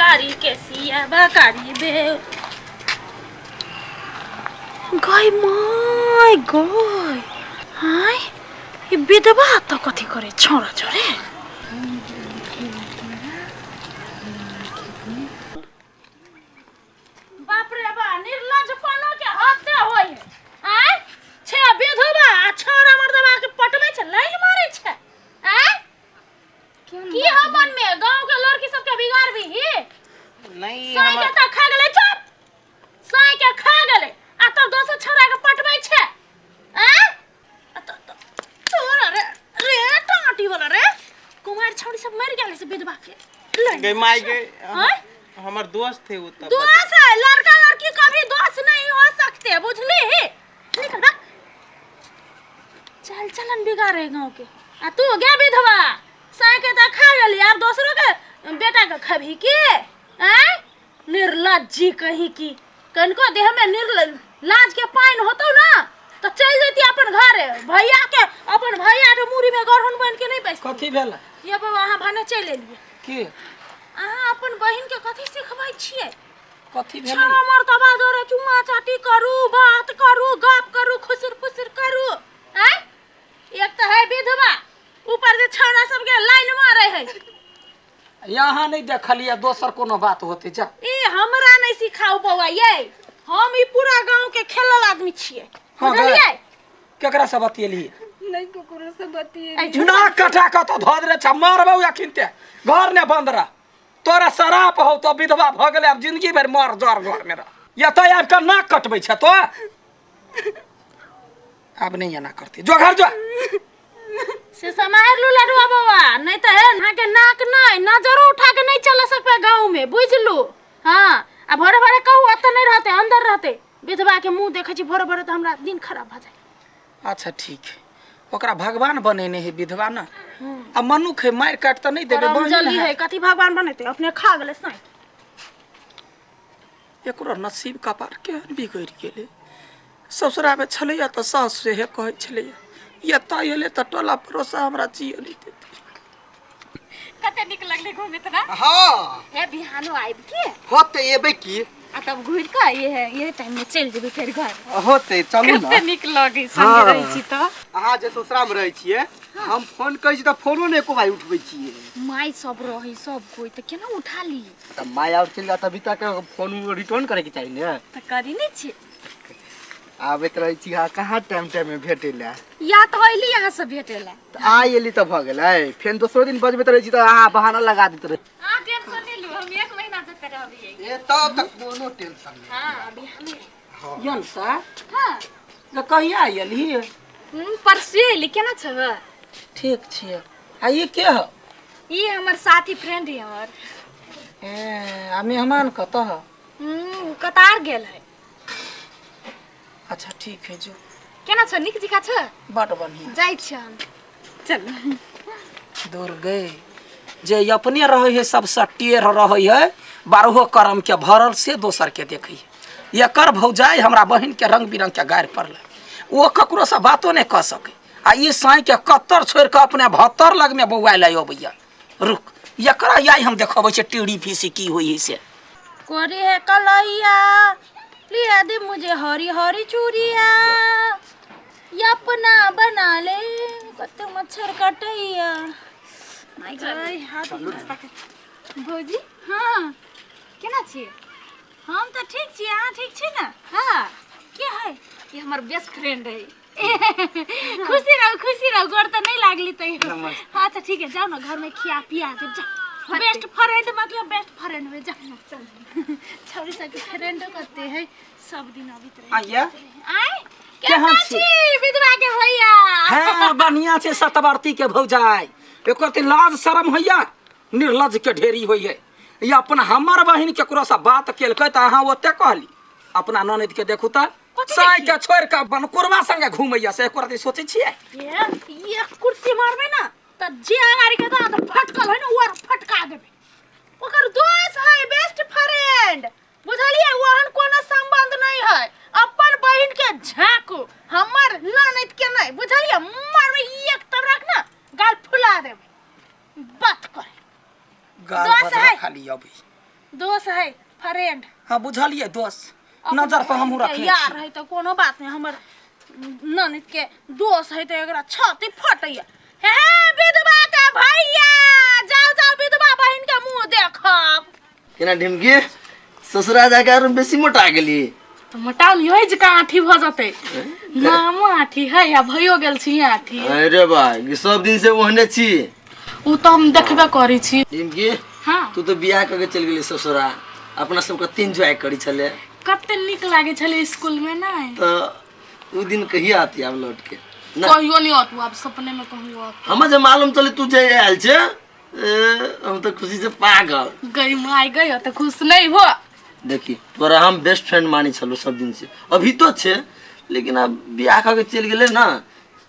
कारी के सिया बा कारी भेल। गय my गय, आय ई विधवा तऽ कथी करे छौड़ा छोड़े। बाप रे बा, निर्लजपनो के हद होय है। आय छे विधवा आ छौड़ा मर्दवा के पटबै छै, लाइन मारै छै। आय की हम मन में गांव के लड़की सब के बिगाड़ भी ही नहीं। साई के त खा गेलै, चुप, साई के खा गेलै आ तब दोसर छौड़ा के पटबै छै। आय आ तोरा रे रे टाटी वाला रे, कुमार छौड़ी सब मर गेलै से विधवा के लाइन गई माई गई। आय हमर दोस्त थे वो तब। दोस्त है, लड़का लड़की कभी दोस्त नहीं हो सकते, बुझली? निकल भाग, चल चलन बिगाड़े गांव के। आ तू गे विधवा, साई के त खा गेली, आब दोसरो के बेटा के खबही के? आय निर्लज्जी कही की, कनको देह में निर्ल लाज के पानि होतौ ना त चलि जैती अपन घरे, भैया के, अपन भैया के मूड़ी में गरहन बन के नहीं बैसती। कथी भेल? ये बाबा, अहाँ भने चलि एलियै। की अहाँ अपन बहिन के कथी सिखबै छियै? कथी भेल? छाना मर्तबा जोरे चुम्मा चाटी करू, बात करू, गप करू, खुसुर फुसुर करू। आय एक तऽ है विधवा, ऊपर से छौड़ा सबके लाइन मारे है। यहाँ नहीं देखलियै, दोसर कोनो बात होते जा। ई हमरा नहीं सिखाउ बौआ, ये हम ई पूरा गांव के खेलल आदमी छियै। हाँ, बुझलियै? केकरा से बतियेलियै? नहीं, ककरो से बतिये। ऐ झूठ। ना कटा कऽ तो धऽ दे छै, मारबौ अखिनते, घर ने बंद रह। तोरा शराप हौ तो विधवा भऽ गेलै, आब जिंदगी भरि मर जर घर में रह। एतऽ आबि कऽ नाक कटबै छै तो? आब नहीं एना करते, जो घर जो। से समार लू लडुआ बौआ, नहीं तो है अहाँ के नाक नहीं नजरो उठा के नहीं चल सकबे गांव में, बुझलू? हाँ, आ भोरे भोरे कहू ओतऽ नहीं रहते, अंदर रहते। विधवा के मुंह देखै छी भोरे भोरे तऽ हमरा दिन खराब भऽ जाय। अच्छा ठीक है, ओकरा भगवान बनेने है विधवा ना, आ मनुख है, मारि काटि तऽ नहि देबै। करम बहिन जली है। है, कथी भगवान बनेते, अपने खा गेलै साँइ। एकरो नसीब कपार केहन बिगड़ि गेलै। ससुरामे छलैया तऽ सास सेहे कहै छलैया, एतऽ एलै तऽ टोला पड़ोसा हमरा जियऽ नहि देतै। कते नीक लगलै घूमे त ना? हाँ। हे बिहानो आबि के होते एबै की। आ तब घुरि कऽ ये टाइम में चलि जेबै फेर घर। होते, चलू ना। कते नीक लगै संगे रहै छी तऽ। अहाँ जे ससुरामे रहै छियै, हम फोन करै छी तऽ फोनो नहि एको भाई उठबै छियै। माय सब रहै सब कोइ तऽ केना उठा ली? तऽ माय आओर चलि जात, अभी तक फोन रिटर्न करैके चाही ने। तऽ करी नहि छी। आबैत रहै छी अहाँ कहाँ टाइम टाइम में भेटै लए। या तऽ अयली अहाँ से भेटै लए। तऽ आइ एली तऽ भऽ गेलै, फेर दोसरो दिन बजबैत रहै छी तऽ अहाँ बहाना लगा दैत रहै। अहाँ टेंशन नहि लू, हम एक महीना तक रहबियै। ए तब तऽ कोनो टेंशन नहि। हाँ, बिहाने। यन सा। हाँ। जे कहिया एलही? परसुए एली। केना छह? ठीक छियै। आ ई के ह? ई हमर साथी फ्रेंड है हमर। ए आ मेहमान कतऽ ह? कतार गेल है। अच्छा ठीक है, जो। केना छ? नीक जिका छ? बड बढ़िया। जाइ छी हम, चल। दूर गए जे अपने रहै है सबसँ टेढ़ रहै है, बारहो करम के भरल, से दोसर के देखै है। एकर भौजाइ हमरा बहिन के रंग बिरंग के गारि पड़लै, ओ ककरो से बातो नहि कऽ सकै, आ ई साँइ के कत्तर छोड़ि कऽ अपने भत्तर लगमे बौआइ लए अबैया। रुक, एकरा आइ हम देखबै छै टीड़ी फीसी की होइ है से। कोरी है कलैया, लिया दे मुझे हरी हरी चूड़िया, ये अपना बना ले, कते मच्छर कटैया। माय गई हाथ। भौजी। हाँ। केना छियै? हम तऽ ठीक छी, अहाँ ठीक छी ने? हाँ। के है? ई हमर बेस्ट फ्रेंड है। खुशी रहू, खुशी रहू। गोर तऽ नहीं लागली तैयो। अच्छा ठीक है, जाओ ना घर में, खिया पिया के जाओ। बेस्ट फ्रेंड मतलब बेस्ट फ्रेंड में जाओ ना, चल। छौड़ी सबके फ्रेंडो करते हैं सब दिन अबित रहे। आइया। आय केहन केना छी? छी विधवा के भैया? हाँ बढ़िया छै। सतवर्ती के भौजाइ एकर ते लाज शरम होइया, निर्लज के ढेरी होइए। ई अपन हमर बहिन केकरो से बात केलकै तऽ अहाँ ओते कहली, अपना ननद के देखू तऽ कथी? साँइ के छोड़ि कऽ बनकुरवा संगे घूमैया, से एको रति सोचै छियै? ये ये कुर्सी मारबै ना तऽ जे अगाड़ी के दाँत फटकल है ना, ओ आर फटका देबै। ओकर दोस्त है, बेस्ट फ्रेंड, बुझलियै? ओहन कोनो संबंध नहीं है। अपन बहिन के झाँकू, हमर ननद के नहीं, बुझलियै? मारबै एक तबराक ना, गाल फुला देबै। बात करे गाल दोस्त बजरा है। खाली अबै। दोस्त है फ्रेंड। हाँ बुझलिए दोस्त नजर पर हमहूँ रखने यार छी। है तो कोनो बात नहीं, हमर ननद के दोस्त है तो एकरा छाती फटैया। हे विधवा के भैया जाओ जाओ विधवा बहिन के मुंह देखब। केना ढिमकी ससुरा जाके आरो बेसी मोटा गेली। तऽ मोटाउ नहीं होइ जकाँ आँठी भऽ जेतै, नामो आँठी है आ भयो गेल छी आँठी। अरे भाई सब दिन से ओहने छी। ओ तऽ हम देखबे करै छी। ढिमकी हाँ तू तो बियाह करके चल गेली ससुरा, अपना सबके तीन ज्वाइ करी छले, कते नीक लागै छलै स्कूल में नहीं। तो उ दिन कहिया आती आब लौट के ना? कहियो नहीं आतू, आब सपने में कहियो आतू। हमें जे मालूम चले तू जे आयल छे, ए, हम तो खुशी से पागल गई माय गई तो खुश नहीं हो। देखी तोरा हम बेस्ट फ्रेंड मानी छलो सब दिन से, अभी तो छे, लेकिन अब बियाह करके चल गेले ना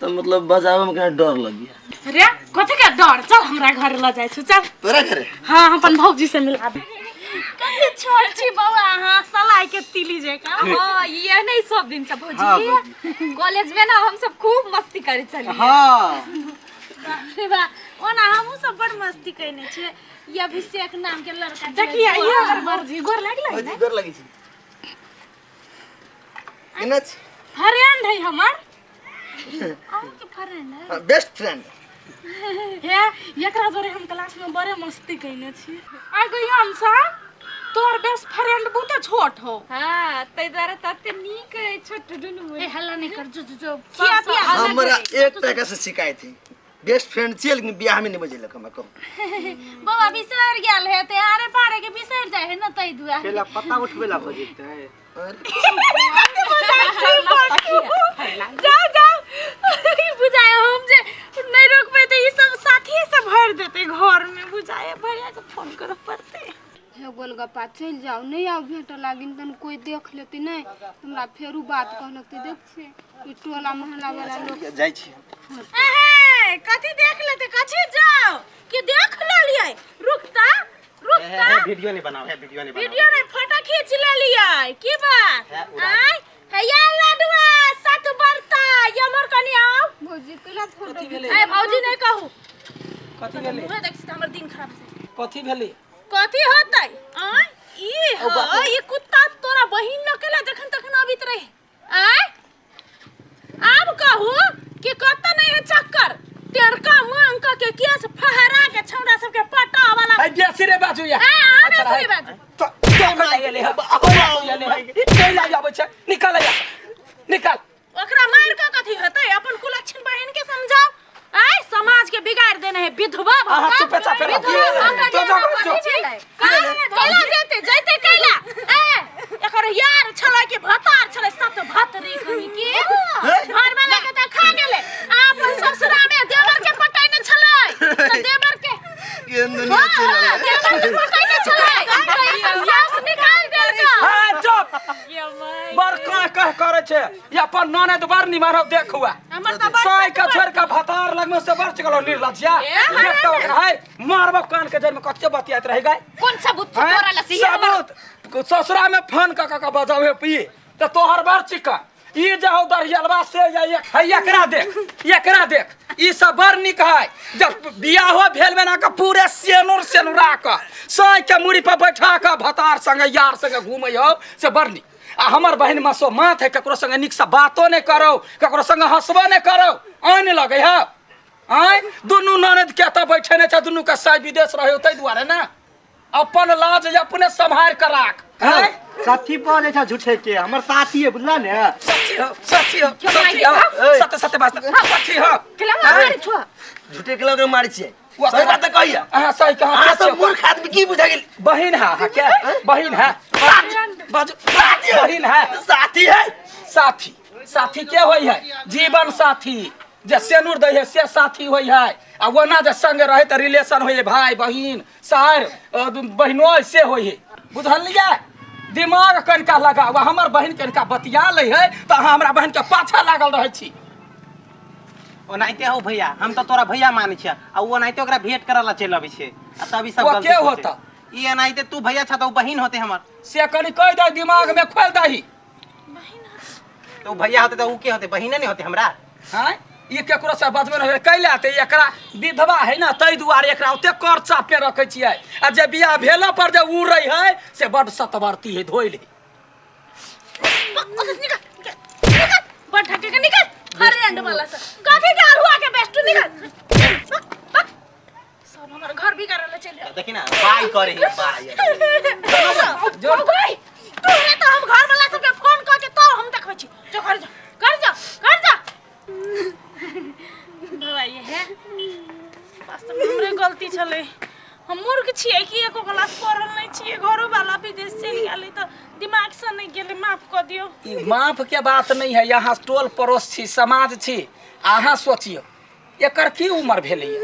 तो मतलब बजावे में कना डर लग गया। रे कथी के डर, चल हमरा घर ल जाय छु चल। तोरा घरे? हाँ हम अपन भौजी से मिला दे। कते छोट छी बौआ अहाँ, सलाई के तिली जकाँ। हाँ ये नहीं सब दिन से भौजी कॉलेज में ना हम सब खूब मस्ती करे छलियै। हाँ बाप रे बा, ओना हमहूँ सब बड़ मस्ती कयने छियै। ये अभिषेक नाम के लड़का छै। देखिए ये हमर भौजी गोर लागलै भौजी गोर लगै छी। केना छी? फ्रेंड है हमर। अहूँके फ्रेंड है? बेस्ट फ्रेंड हे एकरा जोरे हम क्लास में बड़े मस्ती कयने छी। आ गई अंशा तोर बेस्ट फ्रेंड बहुते छोट हो। हाँ तै दुआरे तते नीक है छोट दुनू। ए हल्ला नहीं कर, जो जो जो खिया पिया हमरा एक टका से शिकायत है, बेस्ट फ्रेंड छियै लेकिन बियाह में नहीं बजेलक हमरा कहू। बौआ बिसरि गेल हेतै, आरे पारे के बिसरि जाइ है न तै दुआरे। केला पत्ता उठबे ला बजेतै। जाओ जाओ बुझाए हम जे नहीं रोकबै तऽ ई सब साथी सब भरि देतै घर में। बुझाए भैया के फोन करऽ पड़तै। हे गोलगप्पा चलि जाउ, नहीं आउ भेट लागिन तन कोई देख लेते नहीं हमरा फेरू बात कहलक ते देख छे ई टोला मोहल्ला वाला लोग। जाइ छी। एहे कथी देख लेते, कथी जाओ कि देख लेलियै। रुकता रुकता, वीडियो नहीं बनाओ है, वीडियो नहीं बनाओ, वीडियो नहीं फोटो खींच लेलियै की बात। आय हैया लाडुआ सत बरता ये मोर कनी आओ। भौजी केला फोटो ए भौजी नहीं कहू कथी भेलै? मुँहे देख हमर दिन खराब छै। कथी भेलै? कथी होतै? आय ई ह ई कुत्ता तोरा बहिन न केला जखन तखन अबित रहे। आय आब कहू कि कत नहीं है चक्कर तेरका मांग क के केस फहरा के छौड़ा सबके पटा वाला। है बेसी रे बाजू या। ए अहाँ अच्छा, बेसी रे बाजू। तो तो ले ले ले ले ले आबै छै, निकाल या निकाल। ओकरा मार के कथी होतै? अपन कुलक्षण बहिन के समझाओ। आय समाज के बिगाड़ देने है विधवा अहाँ चुपे चापे रहो। विधवा तो जो कैला जेते जैते कैला। ए एकर यार छलै कि भतार छलै सत भत रे कहीं की घर वाला के त खा गेलै। आ अपन ससुरा में देवर के पटैने छलै त देवर के केहन दुनिया चलि हाँ, देवर के पटैने छलै त एकर सास निकाल देलकै। हां चुप बड़ कह कह करै छै ये अपन ननद बड़ निमारब देखुआ हमर त बड़ साय के छोड़ के भतार लगमे से बड़ चलो निर्लज्जा देख त ओकरा है मारब कान के जड़ में कते बतियात रहि गए। कोन सबूत छौ तोरा लसी? सबूत ससुरा में फोन क क बजावे पी त तोहर बड़ चिका ई जे हौ दरियलवा से या एक है एकरा देख एकरा देख ई सब बड़ नीक है। जब बियाहो भेल में ना के पूरे सेनुर सेनुरा क साय के मुड़ी पर बैठा क भतार संगे यार संगे घूमै हो से बड़ नीक। आ हमर बहिन मसो माथ है ककरो संगे नीक से बातो नहीं करो, ककरो संगे हंसबो नहीं करो, आने लगे है। आय दुनू ननद के तऽ बैठे नहीं छै, दुनू के साय विदेश रहे ताहि दुआरे ना अपन लाज अपने सम्हार के राख। आय साथी पर छै झूठे के, हमर साथी है बुझला ने। सच्ची हो सच्ची हो सच्ची हो सत्य सत्य बात सच्ची हो। केला मारै छौ? झूठे के लगे मारै छियै। सही बात तऽ कहिया। अहाँ सही कहाँ अहाँ सब मूर्ख आदमी की बुझा गेल। बहिन है अहाँ के बहिन है बाजू बहिन है साथी है। साथी साथी के होई है? जीवन साथी जे सेनुर दै है से साथी होई है। आ ओना जे संग रहे त रिलेशन होई है भाई बहिन सार बहिनोई से होई है। बुझलियै? दिमाग कनिका लगाउ। हमर बहिन कनिका बतिया लै है त अहाँ हमरा बहिन के पाछा लागल रहै छी। ओनाहिते हो भैया, हम तो तोरा भैया मानै छियै आ ओ ओनाहिते ओकरा भेंट करऽ ला चलि अबै छै आ तब ई सब वो गलती के सोचै। होता? ई एनाहिते तू भैया छह त उ बहिन होते हमर। से कनि कहि दे, दिमाग में खोलि दही। तो भैया होते त उ के होते? बहिने नहीं होते हमरा। हैं? ई केकरो से बजबे नहि कैला तऽ एकरा विधवा है ना ताहि दुआरे एकरा ओते कर चापे रखै छियै आ जे बियाह भेला पर जे उड़ै है से बड सतवर्ती है धोइल है। निकल निकल निकल बड़ ढके के निकल फ्रेंड वाला से कथी के अरुआ के बेस्ट निकल बक, बक। सब हमर घर भी करले चल देखी ना बाय करे है बाय जो भाई तोरे तो हम घर वाला सबके फोन क के तो हम देखबै छी जो घर जा घर जा घर जा भाई है वास्तव में हमरे गलती छलै हम मूर्ख छियै कि एको क्लास पढ़ल नहि छियै घरो वाला विदेश चलि गेलै तऽ दिमाग से नहि गेलै माफ कऽ दियौ ई माफ के बात नहीं है यहाँ टोल पड़ोस छी समाज छी अहाँ सोचियौ एकर की उम्र भेलैए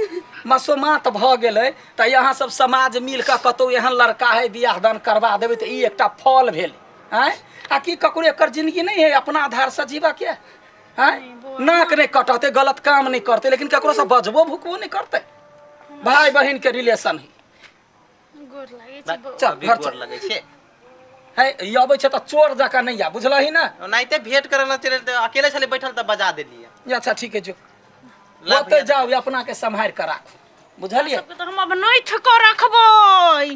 मसोमात भऽ गेलै तऽ यहाँ सब समाज मिल कऽ कतहु एहन लड़का है बियाह दान करबा देबै तऽ ई एकटा फल भेल आँय आ की ककरो एकर जिंदगी नहीं है अपना आधार से जीवा के आँय नाक नहीं कटतै गलत काम नहीं करतै लेकिन ककरो से बजबो भुकबो नहीं करतै भाई बहिन के रिलेशन है गोर लागै छै बौआ। चल घर गोर चल लगै छै है ई अबै छै तऽ चोर जकाँ नहि आ बुझलही ने ओनाहिते भेंट करे ला चले तऽ अकेले छलै बैठल तऽ बजा देलियै अच्छा ठीक है जो ला ओतै भैया। जाउ अपना के सम्हारि कऽ राखू बुझलियै सबके तऽ हम अब नैठ कऽ रखबै।